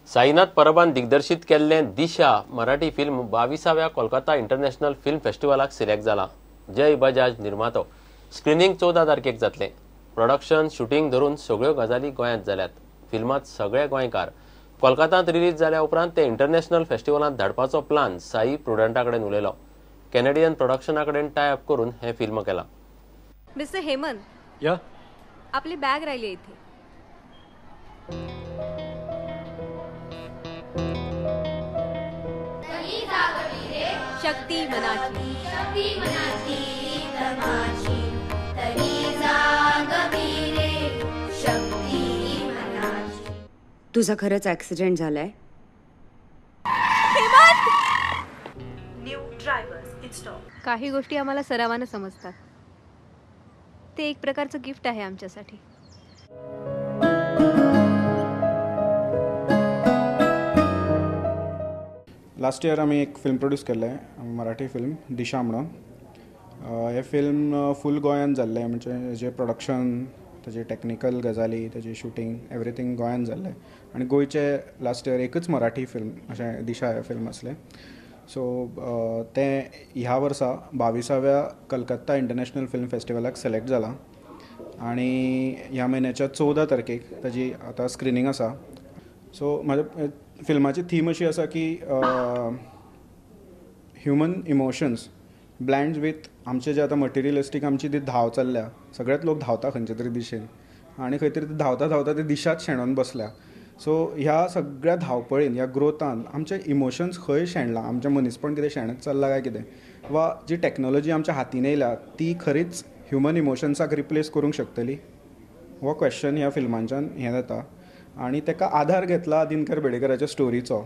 साईनाथ परबान दिग्दर्शित केल्लें दिशा मराठी फिल्म 22व्या कोलकाता इंटरनॅशनल फिल्म फेस्टिवलाक सिलेक्ट जाला। जय बजाज निर्मातो। स्क्रिनींग 14 तारखेक जातलें। प्रोडक्शन शूटिंग धरून सगळ्यो गजाली गोंयांत जाल्यात। फिल्मांत सगळे गोंयकार। कोलकातांत रिलीज जाल्या उपरांत ते इंटरनॅशनल फेस्टिवलांत धाडपाचो प्लान साई प्रुडंटा कडेन उलयलो। कॅनेडियन प्रोडक्शना कडेन टाय अप करून हें फिल्म केलां। मिस्टर हेमंत, या आपली बॅग राहिली इथे। शक्ती मनाची, शक्ती मनाची तमाची, तरी जागवी रे शक्ती मनाची। तुझा खरंच ऍक्सिडेंट झालाय? New drivers install. काही गोष्टी आम्हाला सरावाने समजतात। ते एक प्रकारचं गिफ्ट आहे आमच्यासाठी। लास्ट इयर आमी एक फिल्म प्रोड्यूस केल्लें, मराठी फिल्म दिशा म्हणून। हें फिल्म फूल गोंयांत जाल्लें, म्हणजे जे प्रोडक्शन, ताजे टॅक्निकल गजाली, ताजी शूटिंग, एवरीथींग गोंयांत जाल्लें। आनी गोंयचें लास्ट इयर एकच मराठी फिल्म अशें दिशा हें फिल्म आसलें। सो तें ह्या वर्सा 22व्या कलकत्ता इंटरनॅशनल फिल्म फेस्टिवलाक सिलेक्ट जालां आनी ह्या म्हयन्याच्या 14 तारखेक ताजी आतां स्क्रिनींग आसा। सो म्हाज्या फिल्माची थीम अशी आसा की ह्युमन इमोशन्स ब्लँड्स विथ आमचे जे आतां मटेरियलिस्टीक आमची ती धांव चल्ल्या, सगळेच लोक धांवता खंयच्या तरी दिशेन आनी खंय तरी धांवता धांवता ती दिशाच शेणोवन बसल्या। सो ह्या सगळ्या धांवपळीन, ह्या ग्रोथान आमचे इमोशन्स खंय शेणला, आमचें मनीसपण कितें शेणत चल्लां काय कितें, वा जी टॅक्नोलॉजी आमच्या हातीन येयल्या ती खरीच ह्युमन इमोशन्साक रिप्लेस करूंक शकतली, हो क्वेश्चन ह्या फिल्मांच्यान हें जाता आनी ताका आधार घेतला दिनकर बेडेकराच्या स्टोरीचो।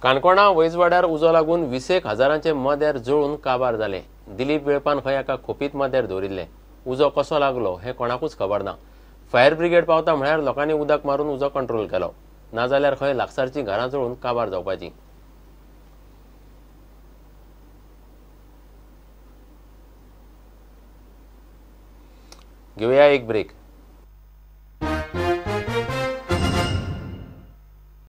काणकोणा वैजवाड्यार उजो लागून 20 हजारांचे मदेर जळून काबार जाले। दिलीप वेळपान खंय एका खोपीत मदेर दवरिल्लें। उजो कसो लागलो हें कोणाकूच खबर ना। फायर ब्रिगेड पावता म्हळ्यार लोकांनी उदक मारून उजो कंट्रोल केलो, नाजाल्यार खंय लागसारचीं घरां जळून काबार जावपाचीं। घेवया एक ब्रेक।